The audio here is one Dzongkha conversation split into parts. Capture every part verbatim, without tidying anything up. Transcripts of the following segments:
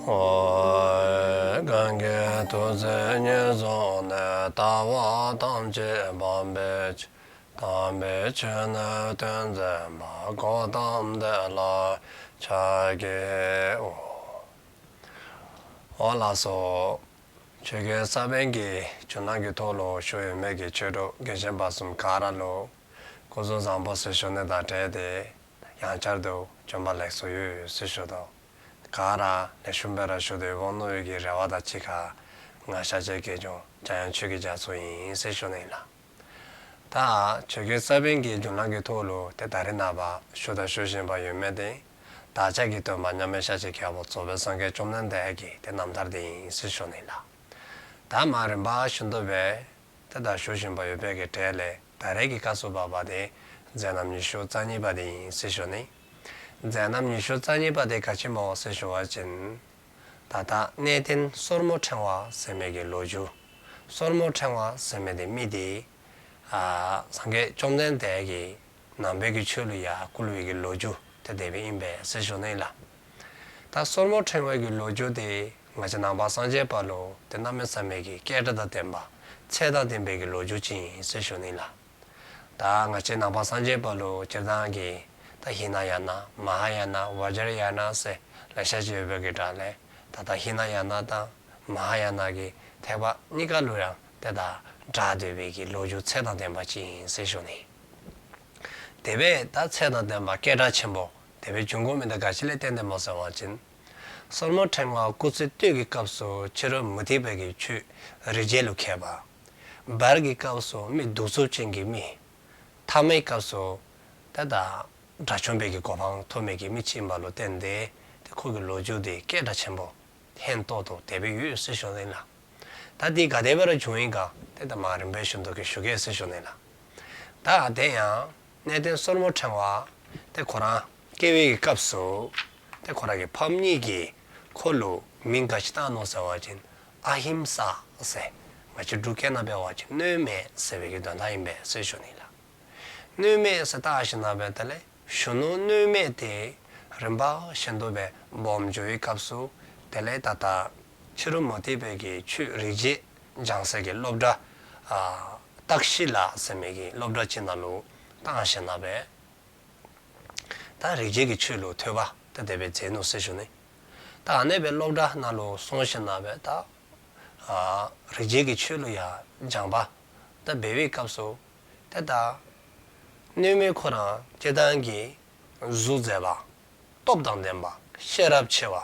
ཨོ། གང་གིས་ཐུགས་བརྩེ་ཉེར་བཟུང་ནས། ལྟ་བ་ཐམས་ཅད་སྤང་བའི་ཕྱིར། དམ་པའི་ཆོས་ནི་སྟོན་མཛད་པ། གཽ་ཏམ་དེ་ལ་ཕྱག་འཚལ་ལོ། ཨོ་ལགས་སོ། ཆོས་ཀྱི་ས་བོན་གྱི་རྒྱུན་ལམ་གྱི་ཐོག་ལུ་བཞུགས་ཡོད་མི་གི་ཆོས་གྲོགས་རྒན་གཞོན་བར་གསུམ་ག་ར་ལུ་སྐུ་གཟུགས་བཟང་པོ་ཟེར་ཞུ་ནི་དང་འབྲེལ་ཏེ་ཡང་བསྐྱར་དུ་བྱོན་པ་ལེགས་སོ་ཡོད་ཟེར་ཞུ་དོ། ག་ར་ལེགས་ཤོམ་སྦེ་ར་བཞུགས་ཏེ་འོང་ནི་ཡོད་པའི་གི་རེ་བ་དང་གཅིག་ཁར་ང་ཤཱཀྱའི་དགེ་སློང་འཇམ་དབྱངས་ཆོས་ཀྱི་རྒྱ་མཚོ་ཨིན་ཟེར་ཞུ་ནི་ལགས། ད་ཆོས་ཀྱི་ས་བོན་གྱི་རྒྱུན་ལམ་གྱི་ཐོག་ལུ་ཏེ་ད་རེས་ནངས་པ་ཞུ་དང་ཞུ་བཞིན་པ་ཡོད་མི་དེ་བདག་ཅག་གི་སྟོན་པ་མཉམ་མེད་ཤཱཀྱའི་རྒྱལ་པོ་རྫོགས་པའི་སངས་རྒྱས་བཅོམ་ལྡན་འདས་ཀྱི་ཏེ་རྣམ་ཐར་དེ་ཨིན་ཟེར་ཞུ་ནི་ལགས། ད་མ་རིམ་པ་བཞིན་དུ་སྦེ་ཏེ་ད་ཞུ་བཞིན་པ་ཡོད་པའི་གི་གྲས་ལས་ད་རེས་ཀྱི་སྐབས་སུ་བབ་པ་དེ་མཛད་རྣམ་ཉི་ཤུ་རྩ་གཉིས་པ་དེ་ཨིན་ཟེར་ཞུ་ནི། མཛད་རྣམ་ཉི་ཤུ་རྩ་གཉིས་པ་དེ་ག་ཅི་སྨོ་ཟེར་ཞུ་བ་ཅིན། ད་ལྟ་གནས་བརྟན་སོར་མོ་ཕྲེང་བ་ཟེར་མི་གི་ལོ་རྒྱུས། སོར་མོ་ཕྲེང་བ་ཟེར་མི་དེ་མི་དེ་ཨ་སངས་རྒྱས་བཅོམ་ལྡན་འདས་ཀྱིས་ནང་པའི་གི་ཆོས་ལུ་ཡར་བསྐུལ་བའི་གི་ལོ་རྒྱུས་ཏེ་དེ་སྦེ་ཨིན་པས་ཟེར་ཞུ་ནི་ལགས། ད་སོར་མོ་ཕྲེང་བའི་གི་ལོ་རྒྱུས་དེ་ང་བཅས་ནང་པ་སངས་རྒྱས་པ་ལུ་ཏེ་གནམ་མེད་ས་མེད་ཀྱི་སྐད་གྲགས་དང་ལྡན་པ་ཚད་དང་ལྡན་པའི་གི་ལོ་རྒྱུས་ཅིག་ཨིན་ཟེར་ཞུ་ནི་ལགས། ད་ང་བཅས་ནང་པ་སངས་རྒྱས་པ་ལུ་སྤྱིར་བཏང་གི་ད་ཧི་ན་ཡ་ན་མ་ཧཱ་ཡ་ན་བཛྲ་ཡ་ན་ཟེར་ལེ་ཤ་ཅིག་ཡོད་པའི་གི་གྲས་ལས་ད་ལྟ་ཧི་ན་ཡ་ན་དང་མ་ཧཱ་ཡ་ན་གི་ཐེག་པ་གཉིས་ཀ་ལུ་ཡང་ཏེ་ད་གྲགས་སྡོད་པའི་གི་ལོ་རྒྱུས་ཚད་དང་ལྡན་པ་ཅིག་ཨིན་ཟེར་ཞུ་ནི། དེ་སྦེ་ད་ཚད་དང་ལྡན་པ་སྐད་གྲགས་ཆེན་པོ་དེ་སྦེ་བྱུང་དགོ་མི་དེ་ག་ཅི་ལས་བརྟེན་ཏེ་སྨོ་ཟེར་བ་ཅིན། སོར་མོ་ཕྲེང་བ་སྐུ་ཚེ་སྟོད་ཀྱི་སྐབས་སུ་ཕྱི་རོལ་མུ་སྟེགས་པའི་གི་ཆོས་རིག་བྱེད་ལུ་མཁས་པ། བར་གྱི་སྐབས་སུ་མི་གདུག་རྩུབ་ཅན་གྱི་མི། ཐ་མའི་སྐབས་སུ་ཏེ་ད་དགྲ་བཅོམ་པའི་གི་གོ་འཕང་ཐོབ་མི་གི་མི་ཅིག་ཨིན་པ་ལུ་བརྟེན་ཏེ་ཏེ་ཁོ་གི་ལོ་རྒྱུས་དེ་སྐད་གྲགས་ཆེན་པོ་ཧན་ཏོང་ཏོ་དེ་སྦེ་ཡོད་ཟེར་ཞུ་ནི་ལགས། ད་དེ་ག་དེ་སྦེ་ར་བྱུང་ཡི་ག་ཏེ་ད་མ་རིམ་པ་བཞིན་དུ་གི་ཞུ་གེ་ཟེར་ཞུ་ནི་ལགས། ད་དེ་ཡང་གནས་བརྟན་སོར་མོ་ཕྲེང་བ་ཏེ་ཁོ་ར་སྐྱེ་བའི་གི་སྐབས་སུ་ཏེ་ཁོ་ར་གི་ཕམ་གཉིས་ཀྱིས་ཁོ་ལུ་མིང་ག་ཅི་བཏགས་ནུག་ཟེར་བ་ཅིན་ཨ་ཧིམ་ས་ཟེར། ང་བཅས་འབྲུག་སྐད་ནང་འབད་བ་ཅིན་གནོད་མེད་ཟེར་བའི་གི་དོན་དག་ཨིན་པས་ཟེར་ཞུ་ནི་ལགས། གནོད་མེད་ཟེར་བཏགས་ཞིནམ་ལས་དེ་ལས་གཞོན་ནུ་གནོད་མེད་དེ་རིམ་པ་བཞིན་དུ་སྦེ་སྦོམ་འགྱོ་བའི་སྐབས་སུ་དེ་ལས་ད་ལྟ་ཕྱི་རོལ་མུ་སྟེགས་པའི་གི་ཆོས་རིག་བྱེད་སྦྱང་སའི་གི་སློབ་གྲྭ་ཨ་ཏཀ་ཤི་ལ་ཟེར་མི་གི་སློབ་གྲྭ་ཅིག་ནང་ལུ་བཏང་ཞིནམ་ལས་ད་རིག་བྱེད་ཀྱི་ཆོས་ལུ་ཐོས་པ་ད་དེ་སྦེ་མཛད་ནུག་ཟེར་ཞུ་ནི། ད་ཨ་ནེ་སྦེ་སློབ་གྲྭ་ནང་ལུ་སོང་ཞིནམ་ལས་ད་ཨ་རིག་བྱེད་ཀྱི་ཆོས་ལུ་ཡང་སྦྱངས་པ་ད་འབད་བའི་སྐབས་སུ་ཏེ་ད་གནོད་མེད་ཁོ་ར་སྤྱིར་བཏང་གི་གཟུགས་མཛེས་པ། སྟོབས་དང་ལྡན་པ། ཤེས་རབ་ཆེ་བ།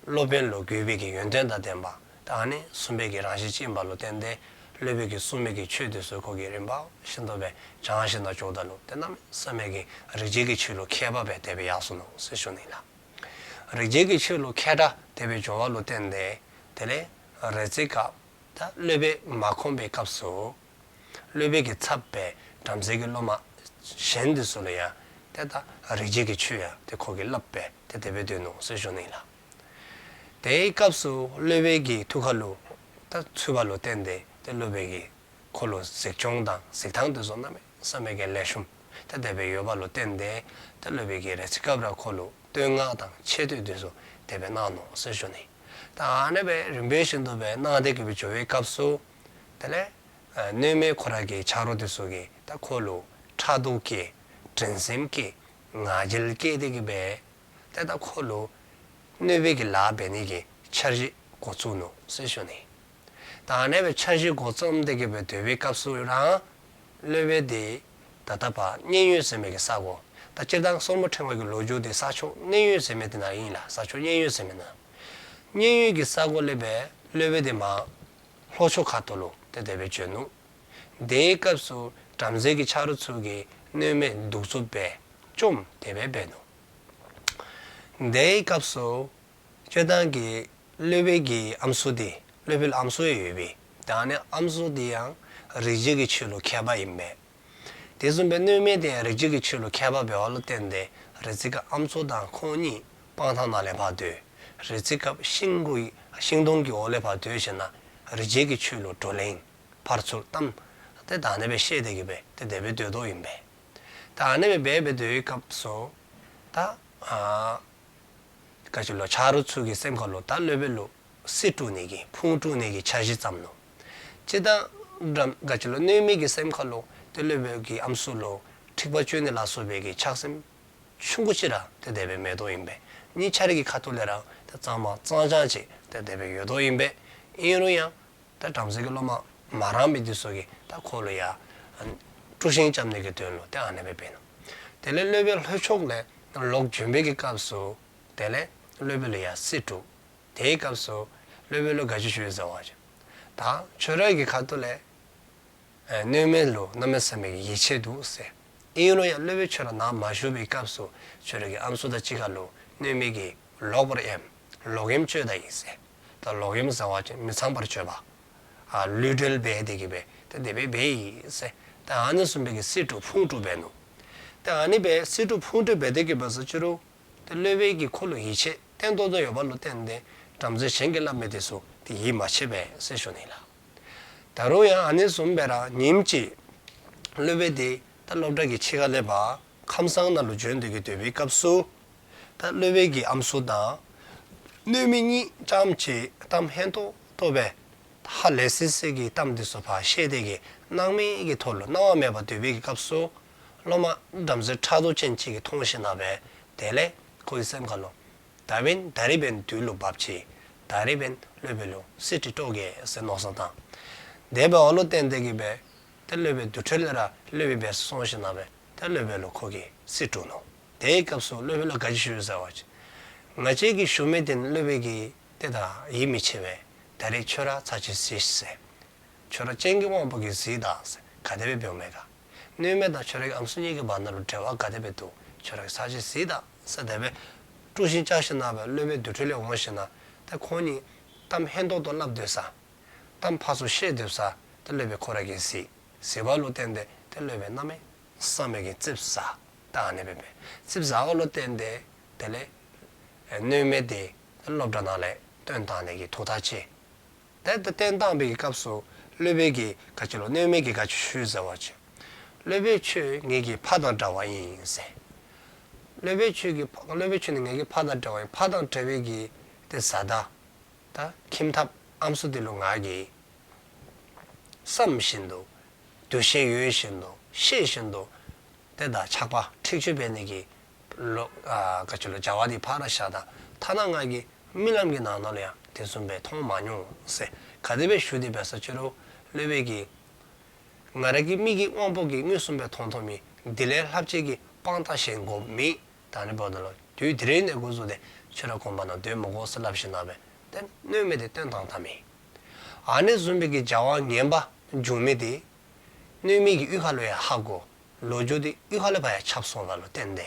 སློབ་དཔོན་ལུ་གུས་པའི་གི་ཡོན་ཏན་དང་ལྡན་པ། ད་ཨ་ནི་བཟུམ་པའི་གི་རང་བཞིན་ཅིག་ཨིན་པ་ལུ་བརྟེན་ཏེ་སློབ་དཔོན་གྱིས་གསུངས་མི་གི་ཆོས་དེ་ཚུ་ཁོ་གིས་རིམ་པ་བཞིན་དུ་སྦེ་སྦྱང་ཞིནམ་ལས་འགྱོཝ་ད་ལུ་ཏེ་གནམ་མེད་ས་མེད་ཀྱི་རིག་བྱེད་ཀྱི་ཆོས་ལུ་མཁས་པ་སྦེ་དེ་སྦེ་ཡར་སོ་ནུག་ཟེར་ཞུ་ནི་ལགས། རིག་བྱེད་ཀྱི་ཆོས་ལུ་མཁས་དྲགས་དེ་སྦེ་འགྱོ་བ་ལུ་བརྟེན་ཏེ་དེ་ལས་རེ་ཅིག་སྐབས་ད་སློབ་དཔོན་མ་ཁོམ་པའི་སྐབས་སུ་སློབ་དཔོན་གྱི་ཚབ་སྦེ་བྲམ་ཟེ་གི་སློབ་མ་གཞན་དེ་ཚུ་ལུ་ཡང་ཏེ་ད་རིག་བྱེད་ཀྱི་ཆོས་ཡང་ཏེ་ཁོ་གིས་སླབ་སྦེ་ཏེ་དེ་སྦེ་སྡོད་ནུག་ཟེར་ཞུ་ནི་ལགས། དེའི་སྐབས་སུ་སློབ་དཔོན་གྱི་ཐུགས་ཁ་ལུ་ད་ཚུད་པ་ལུ་བརྟེན་ཏེ་ཏེ་སློབ་དཔོན་གྱིས་ཁོ་ལུ་གཟིགས་སྐྱོང་དང་གཟིགས་སྟངས་དེ་ཚུ་གནམ་མེད་ས་མེད་ཀྱི་ལེགས་ཤོམ་ཏེ་དེ་སྦེ་ཡོད་པ་ལུ་བརྟེན་ཏེ་ཏེ་སློབ་དཔོན་གྱིས་རེ་ཅིག་སྐབས་ར་ཁོ་ལུ་བསྟོད་བསྔགས་དང་ཆེ་བསྟོད་དེ་ཚུ་དེ་སྦེ་གནང་ནུག་ཟེར་ཞུ་ནི། ད་ཨ་ནེ་སྦེ་རིམ་པ་བཞིན་དུ་སྦེ་གནང་སྟེ་གི་སྦེ་འགྱོ་བའི་སྐབས་སུ་དེ་ལས་ཨ་གནོད་མེད་ཁོ་ར་གི་ཆ་རོགས་དེ་ཚུ་གིས་ད་ཁོ་ལུ་ཕྲག་དོག་སྐྱེས། འགྲན་སེམས་སྐྱེས། ང་རྒྱལ་སྐྱེས་ཏེ་གི་སྦེ་ཏེ་ད་ཁོ་ལུ་གནོད་པའི་གི་ལཱ་འབད་ནི་གི་འཆར་གཞི་འགོ་བཙུགས་ནུག་ཟེར་ཞུ་ནི། ད་ཨ་ནེ་སྦེ་འཆར་གཞི་འགོ་བརྩམས་ཏེ་གི་སྦེ་སྡོད་པའི་སྐབས་སུ་ར་སློབ་དཔོན་དེ་ད་ལྟ་ཕར་མཉན་ཡོད་ཟེར་མི་གི་ས་གོ། ད་སྤྱིར་བཏང་སོར་མོ་ཕྲེང་བ་གི་ལོ་རྒྱུས་དེ་ས་ཕྱོགས་མཉན་ཡོད་ཟེར་མི་དེ་ནང་ཨིན་ལགས། ས་ཕྱོགས་མཉན་ཡོད་ཟེར་མི་ནང་། མཉན་ཡོད་ཀྱི་ས་གོ་ལས་སྦེ་སློབ་དཔོན་དེ་མར་ལྷོ་ཕྱོགས་ཁ་ཐུག་ལུ་ཏེ་དེ་སྦེ་བྱོན་ནུག། དེའི་སྐབས་སུ་བྲམ་ཟེ་གི་ཆ་རོགས་ཚུ་གིས་གནོད་མེད་གདུག་རྩུབ་སྦེ་བཅོམ་དེ་སྦེ་འབད་ནུག། དེའི་སྐབས་སུ་སྤྱིར་བཏང་གི་སློབ་དཔོན་གྱི་ཨམ་སྲུ་དེ་སློབ་དཔོན་ལུ་ཨམ་སྲུ་ཡང་ཡོད་པས། ད་ཨ་ནི་ཨམ་སྲུ་དེ་ཡང་རིག་བྱེད་ཀྱི་ཆོས་ལུ་མཁས་པ་ཨིན་པས། དེ་བཟུམ་སྦེ་གནོད་མེད་དེ་ཡང་རིག་བྱེད་ཀྱི་ཆོས་ལུ་མཁས་པ་འབདཝ་ལུ་བརྟེན་ཏེ་རེ་ཅིག་སྐབས་ཨམ་སྲུ་དང་ཁོང་གཉིས་སྤང་ཐང་ནང་ལས་ཕར་སྡོད། རེ་ཅིག་སྐབས་ཤིང་གི་ཤིང་སྡོང་གི་འོག་ལས་ཕར་སྡོད་ཞིནམ་ལས་རིག་བྱེད་ཀྱི་ཆོས་ལུ་བགྲོ་གླེང་ཕར་ཚུར་གཏམ་ཏེ་ད་ཨ་ནེ་སྦེ་བཤད་དེ་གི་སྦེ་ཏེ་དེ་སྦེ་སྡོད་དོ་ཨིན་པས། ད་ཨ་ནེ་སྦེ་འབད་སྦེ་སྡོད་པའི་སྐབས་སུ་ད་ཨ་ ག་ཅི་ལོ་ཆ་རོགས་ཚུ་གི་སེམས་ཁ་ལུ་ད་སློབ་དཔོན་ལུ་སྲི་དཀྲུག་ནི་གི་ཕུང་དཀྲུག་ནི་གི་འཆར་གཞི་བརྩམས་ནུག། ཅི་ད་འགྲམ་ག་ཅི་ལོ་གནོད་མི་གི་སེམས་ཁ་ལུ་ཏེ་སློབ་དཔོན་གྱི་ཨམ་སྲུ་ལུ་འཁྲིག་པ་སྤྱོད་ནི་ལ་སོགས་པའི་གི་ཆགས་སེམས་ཆུང་ཀུ་ཅིག་ར་ཏེ་དེ་སྦེ་མེད་དོ་ཨིན་པས། གཉིས་ཆ་ར་གི་ཁ་ཐུག་ལས་ར་ཏེ་གཙང་མ་གཙང་རྐྱང་ཅིག་ཏེ་དེ་སྦེ་ཡོད་དོ་ཨིན་པས། ཨིན་རུང་ཡང་ད་བྲམ་ཟེ་གི་སློབ་མ་མ་རངས་པའི་འདི་ཚུ་གིས་ད་ཁོ་ལུ་ཡང་དཀྲུག་ཤིང་རྐྱབ་ནི་གི་དོན་ལུ་ཏེ་ཨ་ནེ་སྦེ་འབད་ནུག། དེ་ལས་སློབ་དཔོན་ལྷོ་ཕྱོགས་ལས་ལོག་བྱོན་པའི་གི་སྐབས་སུ་དེ་ལས་སློབ་དཔོན་ལུ་ཡང་སྲི་དཀྲུག། དེའི་སྐབས་སུ་སློབ་དཔོན་ལུ་ག་ཅི་ཞུ་ཡི་ཟེར་བ་ཅིན་ད་ཁྱོད་ར་གི་ཁ་ཐུག་ལས་ཨེ་གནོད་མི་ལུ་གནམ་མེད་ས་མེད་ཀྱི་ཡིད་ཆེས་འདུག་ཟེར། ཨིན་རུང་ཡང་སློབ་དཔོན་ཁྱོད་ར་ནཱ་མ་བཞུགས་པའི་སྐབས་སུ་ཁྱོད་ར་གི་ཨམ་སྲུ་དང་གཅིག་ཁར་ལུ་གནོད་མི་གིས་ལོག་པར་གཡེམ་ལོག་གཡེམ་སྤྱོད་ད་ཡི་ཟེར། ད་ལོག་གཡེམ་ཟེར་བ་ཅིན་མི་ཚངས་པར་སྤྱོད་པ། ཨ་ལུས་འབྲེལ་འབད་དེ་གི་སྦེ་ད་དེ་སྦེ་འབད་ཡི་ཟེར། ད་ཨ་ནི་བཟུམ་སྦེ་གི་སྲི་དཀྲུག་ཕུང་དཀྲུག་འབད་ནུག། ད་ཨ་ནི་སྦེ་སྲི་དཀྲུག་ཕུང་དཀྲུག་འབད་དེ་གི་སྦེ་ཟེར་ཅི་རུང་ཏེ་སློབ་དཔོན་གྱིས་ཁོ་ལུ་ཡིད་ཆེས་བརྟན་ཏོག་ཏོ་ཡོད་པ་ལུ་བརྟེན་ཏེ་བྲམ་ཟེ་གཞན་གྱིས་སླབ་མི་དེ་ཚུ་ཏེ་ཡིད་མ་ཆེས་པས་ཟེར་ཞུ་ནི་ལགས། ད་རུང་ཡང་ཨ་ནི་བཟུམ་སྦེ་ར་ཉིནམ་ཅིག་སློབ་དཔོན་དེ་ད་སློབ་གྲྭ་གི་ཕྱི་ཁ་ལས་ཕར་ཁམས་སངས་ནང་ལུ་བྱོན་ཏེ་གི་སྡོད་པའི་སྐབས་སུ་ད་སློབ་དཔོན་གྱི་ཨམ་སྲུ་དང་གནོད་མི་གཉིས་རྐྱངམ་ཅིག་གཏམ་ཧན་ཏོང་ཏོ་སྦེ་ཧ་ལས་སི་སི་གི་གཏམ་དེ་ཚུ་ཕར་བཤད་དེ་གི་སྣང་མེད་ཀྱི་ཐོག་ལུ་སྣང་བ་མེད་པར་སྡོད་པའི་གི་སྐབས་སུ་སློབ་མ་བྲམ་ཟེ་ཕྲག་དོག་ཅན་ཅིག་གིས་མཐོང་ཞིནམ་ལས་དེ་ལས་ཁོ་གི་སེམས་ཁ་ལུ་ད་འབདན་ད་རིས་འབདན་དུས་ལུ་བབས་ཅི། ད་རིས་འབདན་སློབ་དཔོན་ལུ་སྲི་དཀྲུག་དཀྲོག་གེ་ཟེར་མནོ་བསམ་བཏང་། དེ་འབདཝ་ལུ་བརྟེན་ཏེ་གི་སྦེ་ཏེ་སློབ་དཔོན་དེ་འཕྲོ་ལས་ར་སློབ་དཔོན་འབད་སོང་ཞིནམ་ལས་ཏེ་སློབ་དཔོན་ལུ་ཁོ་གིས་སྲི་དཀྲུག་ནུག། དེའི་སྐབས་སུ་སློབ་དཔོན་ལུ་ག་ཅི་ཞུ་ཡི་ཟེར་བ་ཅིན་ང་བཅས་ཀྱིས་ཞུ་མི་དེ་སློབ་དཔོན་གྱིས་ཏེ་ད་ཡིད་མི་ཆེས་པས། ད་རིས་ཁྱོད་ར་ཚར་གཅིག་གཟིགས་ཟེར། ཁྱོད་ར་སྤྱན་གྱི་དབང་པོ་གིས་གཟིགས་ད་ཟེར། ག་དེ་སྦེ་འབདཝ་མས་ག། གནོད་མི་དང་ཁྱོད་ར་གི་ཨམ་སྲུ་གཉིས་ཀྱི་བར་ན་ལུ་འབྲེལ་བ་ག་དེ་སྦེ་འདུག། ཁྱོད་ར་གིས་ཚར་གཅིག་གཟིགས་ད་ཟེར་དེ་སྦེ་དཀྲུག་ཤིང་རྐྱབ་ཞིནམ་ལས་སློབ་དཔོན་དེ་འཕྲོ་ལས་འོང་ཞིནམ་ལས་ཏེ་ཁོང་གཉིས་གཏམ་ཧན་ཏོང་ཏོ་སླབ་སྡོད་ས། གཏམ་ཕར་ཚུར་བཤད་སྡོད་ས་ཏེ་སློབ་དཔོན་ཁོ་ར་གིས་གཟིགས། གཟིགསཔ་ལུ་བརྟེན་ཏེ་ཏེ་སློབ་དཔོན་གནམ་མེད་ས་མེད་ཀྱི་ཙིགཔ་ཟ། ད་ཨ་ནེ་སྦེ་འབད། ཙིགཔ་ཟཝ་ལུ་བརྟེན་ཏེ་དེ་ལས་ཨེ་གནོད་མི་དེ་སློབ་གྲྭ་ནང་ལས་བཏོན་བཏང་ནི་གི་ཐོག་མཐའ་བྱས། ཏེ་ད་བཏོན་བཏང་པའི་གི་སྐབས་སུ་སློབ་དཔོན་གྱིས་ག་ཅི་ལོ་གནོད་མི་གིས་ག་ཅི་ཞུ་ཡི་ཟེར་བ་ཅིན། སློབ་དཔོན་ཁྱོད་ངེ་གི་ཕ་དང་འདྲ་བ་ཨིན་ཟེར། སློབ་དཔོན་ཁྱོད་ཀྱི་ཕ་སློབ་དཔོན་ཁྱོད་ནི་ངེ་གི་ཕ་དང་འདྲ་བ་ཨིན། ཕ་དང་འདྲ་བའི་གི་ཏེ་བཟའ་ཟླ་ད་ཁྱིམ་ཐབ་ཨམ་སྲུ་དེ་ལུ་ང་གིས་བསམ་བཞིན་དུ་འདུ་ཤེས་ཡོད་བཞིན་དུ་ཤེས་བཞིན་དུ་ཏེ་ད་ཆགས་པ་འཁྲིག་སྤྱོད་འབད་ནི་གི་ལོ་ཨ་ག་ཅི་ལོ་བྱ་བ་འདི་ཕར་བཞག་ད། ཐ་ན་ང་གིས་རྨི་ལམ་གྱི་ནང་ན་ལུ་ཡང་དེ་བཟུམ་སྦེ་མཐོང་མ་མྱོང་ཟེར། ག་དེ་སྦེ་ཞུ་དེ་སྦེ་ཟེར་ཅི་རུང་སློབ་དཔོན་གྱིས་ང་ར་གི་མིག་གི་དབང་པོ་གིས་མངོན་སུམ་སྦེ་མཐོང་མཐོངམ་མེད། དེ་ལས་ལྷགཔ་ཅིག་གི་དཔང་རྟགས་གཞན་དགོཔ་མེད། ད་ཨ་ནི་འབདཝ་ད་ལུ་དུས་དེ་རིང་ནས་འགོ་བཙུགས་ཏེ་ཁྱོད་ར་དགོན་པ་ནང་སྡོད་མི་དགོ་ཟེར་སླབ་ཞིནམ་ལས་ཏེ་གནོད་མི་དེ་བཏོན་བཏང་ད་མི། ཨ་ནི་བཟུམ་སྦེ་གི་བྱ་བ་ངན་པ་འབྱུང་མི་དེ་གནོད་མི་གི་གཡུས་ཁ་ལུ་ཡང་ཧ་གོ། ལོ་རྒྱུས་དེ་གཡུས་ཁ་ལུ་ཕར་ཡང་ཁྱབ་སོངམ་ལུ་བརྟེན་ཏེ།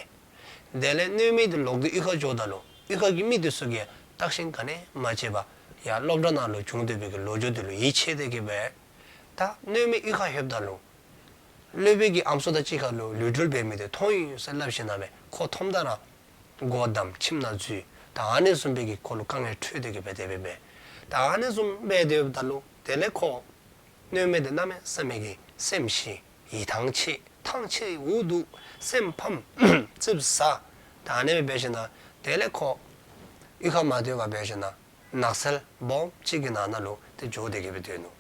དེ་ལས་གནོད་མི་དེ་ལོག་སྟེ་གཡུས་ཁར་འགྱོཝ་ད་ལུ་གཡུས་ཁ་གི་མི་དེ་ཚུ་གིས་བརྟག་ཞིབ་ག་ནི་མ་བྱས་པར་ཡར་སློབ་གྲྭ་ནང་ལུ་བྱུང་སྡོད་པའི་གི་ལོ་རྒྱུས་དེ་ལུ་ཡིད་ཆེས་ཏེ་གི་སྦེ་ད་གནོད་མི་གཡུས་ཁར་ལྷོདཔ་ད་ལུ་སློབ་དཔོན་གྱི་ཨམ་སྲུ་དང་གཅིག་ཁར་ལུ་ལུས་འབྲེལ་འབད་མི་དེ་མཐོང་ཡི་ཟེར་སླབ་ཞིནམ་ལས་ཁོ་མཐོངམ་ད་ར་སྒོ་བསྡམས་ཁྱིམ་ནང་འཛུལ། ད་ཨ་ནི་བཟུམ་སྦེ་གི་ཁོ་ལུ་དཀའ་ངལ་འཕྲད་དེ་གི་སྦེ་དེ་སྦེ་འབད། ད་ཨ་ནི་བཟུམ་སྦེ་སྡོདཔ་ད་ལུ་དེ་ལས་ཁོ་གནོད་མི་དེ་གནམ་མེད་ས་མེད་ཀྱི་སེམས་ཤི་ཡིད་ཐང་ཆད་ཐང་ཆད་འུ་སྡུག་སེམས་ཕམ་ཙིགཔ་ཟ། ད་ཨ་ནི་སྦེ་འབད་ཞིནམ་དེ་ལས་ཁོ་གཡུས་ཁར་མ་སྡོད་པར་འབད་ཞིནམ་ནགས་ཚལ་སྦོམ་ཅིག་གི་ནང་ན་ལུ་ཏེ་འགྱོ་སྟེ་གི་སྦེ་སྡོད་ནུག།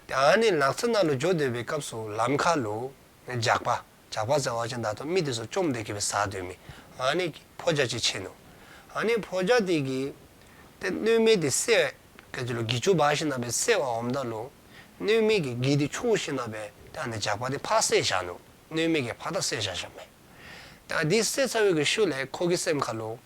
ཏེ་ཨ་ནི་ནགས་ཚལ་ནང་ལུ་འགྱོ་སྡོད་པའི་སྐབས་སུ་ལམ་ཁ་ལུ་ཇག་པ་ཇག་པ་ཟེར་བ་ཅིན་ད་ལྟོ་མི་དེ་ཚུ་བཅོམ་སྟེ་གི་སྦེ་ཟ་སྡོད་མི་ཨ་ནི་ཕོ་རྒྱས་ཅིག་ཕྱད་ནུག། ཨ་ནི་ཕོ་རྒྱས་དེ་གིས་ཏེ་གནོད་མི་དེ་བསད་ག་ཅི་ལོ་གྱི་ཅུང་འབག་ཞིནམ་ལས་བསད་པར་འོངམ་ད་ལུ་གནོད་མི་གིས་གྱི་དེ་འཕྱོག་ཞིནམ་ལས་ཏེ་ཨ་ནི་ཇག་པ་དེ་ཕར་བསད་བཞག་ནུག། གནོད་མི་གིས་ཕར་ད་བསད་བཞག་བཞགཔ་མས། ད་དེ་བསད་ཚར་བའི་གི་ཤུལ་ལས་ཁོ་གི་སེམས་ཁ་ལུ་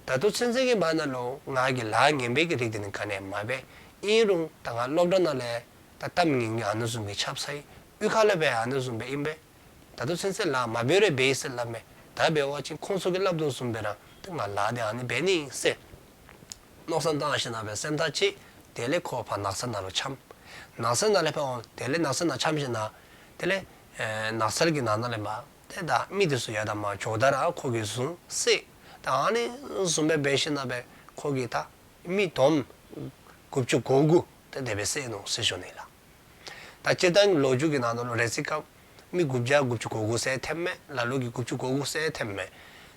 ད་ལྟོ་ཚུན་ཚོད་ཀྱི་བར་ན་ལུ་ང་གིས་ལཱ་ངན་པའི་གི་རིགས་དེ་ནི་ག་ནི་ཡང་མ་འབད། ཨིན་རུང་ད་ང་སློབ་གྲྭ་ནང་ལས་ད་གཏམ་ངན་གྱི་ཨ་ནི་བཟུམ་གྱི་ཁྱབ་ཚར་ཡི། གཡུས་ཁ་ལས་འབད་ཨ་ནི་བཟུམ་སྦེ་ཨིན་པས། ད་ལྟོ་ཚུན་ཚོད་ལཱ་མ་འབད་རུང་འབད་ཡི་ཟེར་སླབ་མས། ད་འབད་བ་ཅིན་ཁོང་ཚུ་གིས་སླབ་དོ་བཟུམ་སྦེ་ར་ཏེ་ང་ལཱ་དེ་ཨ་ནི་འབད་ནི་ཨིན་ཟེར་མནོ་བསམ་བཏང་ཞིནམ་ལས་སེམས་ཐག་བཅད། དེ་ལས་ཁོ་ཕར་ནགས་ཚལ་ནང་ལུ་འཁྱམས། ནགས་ཚལ་ནང་ལས་ཕར་འོང་། དེ་ལས་ནགས་ཚལ་ནང་འཁྱམས་ཞིནམ་ལས་དེ་ལས་ཨེ་ནགས་ཚལ་གྱི་ནང་ན་ལས་མར་ཏེ་ད་མི་དེ་ཚུ་ཡར་དང་མར་འགྱོཝ་ད་ར་ཁོ་གིས་བཟུང་བསད། ད་ཨ་ནི་བཟུམ་སྦེ་འབད་ཞིནམ་ལས་ཁོ་གིས་ད་མི་བསྡོམས་དགུ་བཅུ་གོ་དགུ་ཏེ་དེ་སྦེ་བསད་ནུག་ཟེར་ཞུ་ནི་ལགས། ད་སྤྱིར་བཏང་ལོ་རྒྱུས་ཀྱི་ནང་ན་ལུ་རེ་ཅིག་སྐབས་མི་དགུ་བརྒྱ་དགུ་བཅུ་གོ་དགུ་བསད་ཐེབས་མས། ལ་ལུ་གིས་དགུ་བཅུ་གོ་དགུ་བསད་ཐེབས་མས།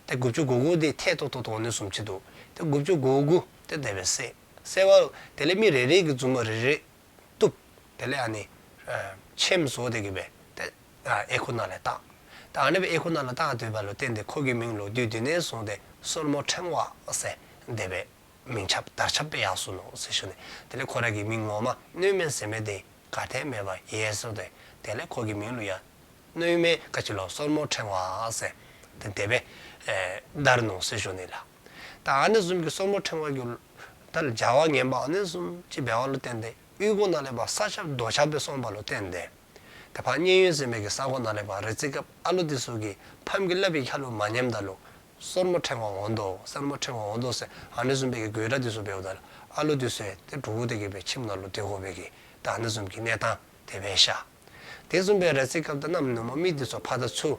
ཏེ་དགུ་བཅུ་གོ་དགུ་དེ་ཐད་ཏོག་ཏོ་ཏོ་ཨ་ནི་བཟུམ་ཅིག་འདུག། ཏེ་དགུ་བཅུ་གོ་དགུ་དེ་དེ་སྦེ་བསད། བསད་པ་དེ་ལས་མི་རེ་རེ་གིས་མཛུབ་མོ་རེ་རེ་གཏུབ། དེ་ལས་ཨ་ནི་ཨ་ཁྱིམ་བཟོ་སྟེ་གི་སྦེ་ཏེ་ཨ་ཨེ་ཁུག་ནང་ལས་བཏགས། ད་ཨ་ནི་སྦེ་ཨེ་ཁུག་ནང་ལས་བཏགས་སྡོདཔ་ལུ་བརྟེན་ཏེ་ཁོ་གི་མིང་ལུ་དུས་དེ་ནས་བཟུང་སྟེ་སོར་མོ་ཕྲེང་བ་ཟེར་དེ་སྦེ་མིང་ཆགས་དར་ཁྱབ་སྦེ་ཡར་སོ་ནུག་ཟེར་ཞུ་ནི། དེ་ལས་ཁོ་ར་གི་མིང་ངོ་མ་གནོད་མེད་ཟེར་མི་དེ་ག་ཏེ་མེད་པར་ཡལ་སོ་སྟེ་དེ་ལས་ཁོ་གི་མིང་ལུ་ཡང་གནོད་མེད་ག་ཅི་ལོ་སོར་མོ་ཕྲེང་བ་ཟེར་ཏེ་དེ་སྦེ་ཨེ་དར་ནུག་ཟེར་ཞུ་ནི་ལགས། ད་ཨ་ནི་བཟུམ་གྱི་སོར་མོ་ཕྲེང་བ་གི་ད་བྱ་བ་ངན་པ་ཨ་ནི་བཟུམ་ཅིག་འབད་བ་ལུ་བརྟེན་ཏེ་གཡུས་སྒོ་ནང་ལས་ཕར་ས་ཁྱབ་རྡོ་ཁྱབ་སྦེ་སོང་བ་ལུ་བརྟེན་ཏེ་ད་ཕར་མཉན་ཡོད་ཟེར་མི་གི་ས་གོ་ནང་ལས་ཕར་རེ་ཚེ་སྐབས་ཨ་ལོ་དེ་ཚུ་གིས་ཕམ་གྱིས་བསླབ་པའི་ཁ་ལུ་མ་ཉནམ་ད་ལུ་སོར་མོ་ཕྲེང་བ་འོང་དོ་སོར་མོ་ཕྲེང་བ་འོང་དོ་ཟེར་ཨ་ནི་བཟུམ་སྦེ་གི་དགོད་བྲ་དེ་ཚུ་འབདཝ་ད་ལུ་ཨ་ལོ་དེ་ཚུ་ཡང་ཏེ་འདྲོག་སྟེ་གི་སྦེ་ཁྱིམ་ནང་ལུ་སྡོད་དགོ་པའི་གི་ད་ཨ་ནི་བཟུམ་གྱི་གནས་སྟངས་དེ་སྦེ་ཤར། དེ་བཟུམ་སྦེ་རེ་ཚེ་སྐབས་ད་གནམ་ནུབ་མོ་མི་དེ་ཚུ་ཕར་དང་ཚུར་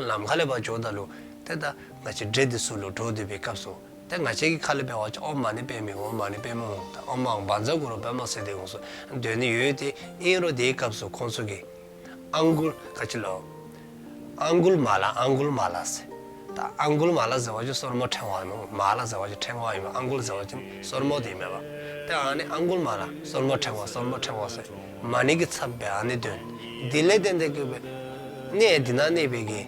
ལམ་ཁ་ལས་ཕར་འགྱོཝ་ད་ལུ་ཏེ་ད་ང་བཅས་འདྲེ་དེ་ཚུ་ལུ་འདྲོག་སྡོད་པའི་སྐབས་སུ་ཏེ་ང་བཅས་ཀྱི་ཁ་ལས་འབད་བ་ཅིན་ཨོཾ་མ་ཎི་པདྨེ་ཧཱུྃ་ཨོཾ་མ་ཎི་པདྨེ་ཧཱུྃ་ད་ཨོཾ་ཨཱཿ་བཛྲ་གུ་རུ་པདྨ་ཟེར་དེ་ཡོངས་སུ་འདོན་ནི་ཡོད། དེ་ཨིན་རུང་དེའི་སྐབས་སུ་ཁོང་ཚུ་གིས་ཨང་གུལ་ག་ཅི་ལོ་ཨང་གུལ་མ་ལ་ཨང་གུལ་མ་ལ་ཟེར། ད་ཨང་གུལ་མ་ལ་ཟེར་བ་ཅིན་སོར་མོ་ཕྲེང་བ་ཨིན་མས། མ་ལ་ཟེར་བ་ཅིན་ཕྲེང་བ་ཨིན་མས། ཨང་གུལ་ཟེར་བ་ཅིན་སོར་མོ་དེ་ཨིན་མས་པ། ཏེ་ཨ་ནི་ཨང་གུལ་མ་ལ་སོར་མོ་ཕྲེང་བ་སོར་མོ་ཕྲེང་བ་ཟེར་མ་ཎི་གི་ཚབ་སྦེ་ཨ་ནི་འདོན། དེ་ལས་བརྟེན་ཏེ་གི་སྦེ་གནས་དེ་ནང་གནས་པའི་གི་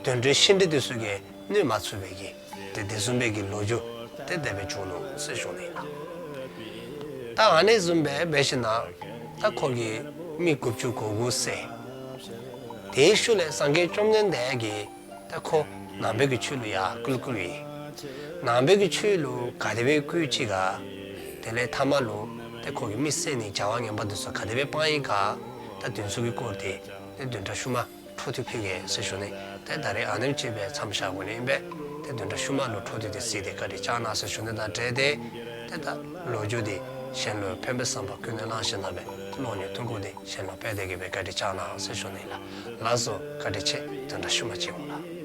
དུད་འགྲོ་ཤི་འདྲེ་དེ་ཚུ་གིས་གནོད་མ་ཚུགས་པའི་གི་ཏེ་དེ་བཟུམ་སྦེ་གི་ལོ་རྒྱུས་ཏེ་དེ་སྦེ་བྱུང་ནུག་ཟེར་ཞུ་ནི་ལགས། ད་ཨ་ནི་བཟུམ་སྦེ་འབད་ཞིནམ་ད་ཁོ་གིས་མི་དགུ་བཅུ་གོ་དགུ་བསད། དེའི་ཤུལ་ལས་སངས་རྒྱས་བཅོམ་ལྡན་འདས་ཀྱིས་ད་ཁོ་ནང་པའི་གི་ཆོས་ལུ་ཡར་བསྐུལ་བསྐུལཝ་ཨིན། ནང་པའི་གི་ཆོས་ལུ་ག་དེ་སྦེ་བསྐུལ་ཅི་ག། དེ་ལས་མཐའ་མ་ལུ་ཏེ་ཁོ་གིས་མི་བསད་ནི་བྱ་བ་ངན་པ་དེ་ཚུ་ག་དེ་སྦེ་སྤང་ཡི་ག། ད་དེ་ཚུ་གི་སྐོར་དེ་ཏེ་བདུན་ཕྲག་ཤུལ་མ་འཕྲོ་མཐུད་ཕུལ་གེ་ཟེར་ཞུ་ནི། ཏེ་ད་རེས་ཨ་ནེམ་ཅིག་སྦེ་མཚམས་བཞག་དགོ་ནི་ཨིན་པས། ཏེ་བདུན་ཕྲག་ཤུལ་མ་ལུ་འཕྲོ་མཐུད་དེ་གཟིགས་ཏེ་བཀའ་དྲིན་བསྐྱང་གནང་ཟེར་ཞུ་ནི་དང་འབྲེལ་ཏེ་ཏེ་ད་ལོ་རྒྱུས་དེ་གཞན་ལུ་ཕན་པའི་བསམ་པ་ཀུན་ནས་བསླངས་ཞིནམ་ལས་སྦེ་ཀློག་ཉན་ཐུང་ཀུ་དེ་གཞན་ལུ་སྤེལ་ཏེ་གི་སྦེ་བཀའ་དྲིན་བསྐྱང་གནང་ཟེར་ཞུ་ནི་ལགས། ལགས་སོ། བཀའ་དྲིན་ཆེ། བདུན་ཕྲག་ཤུལ་མ་མཇལ་འོང་ལགས།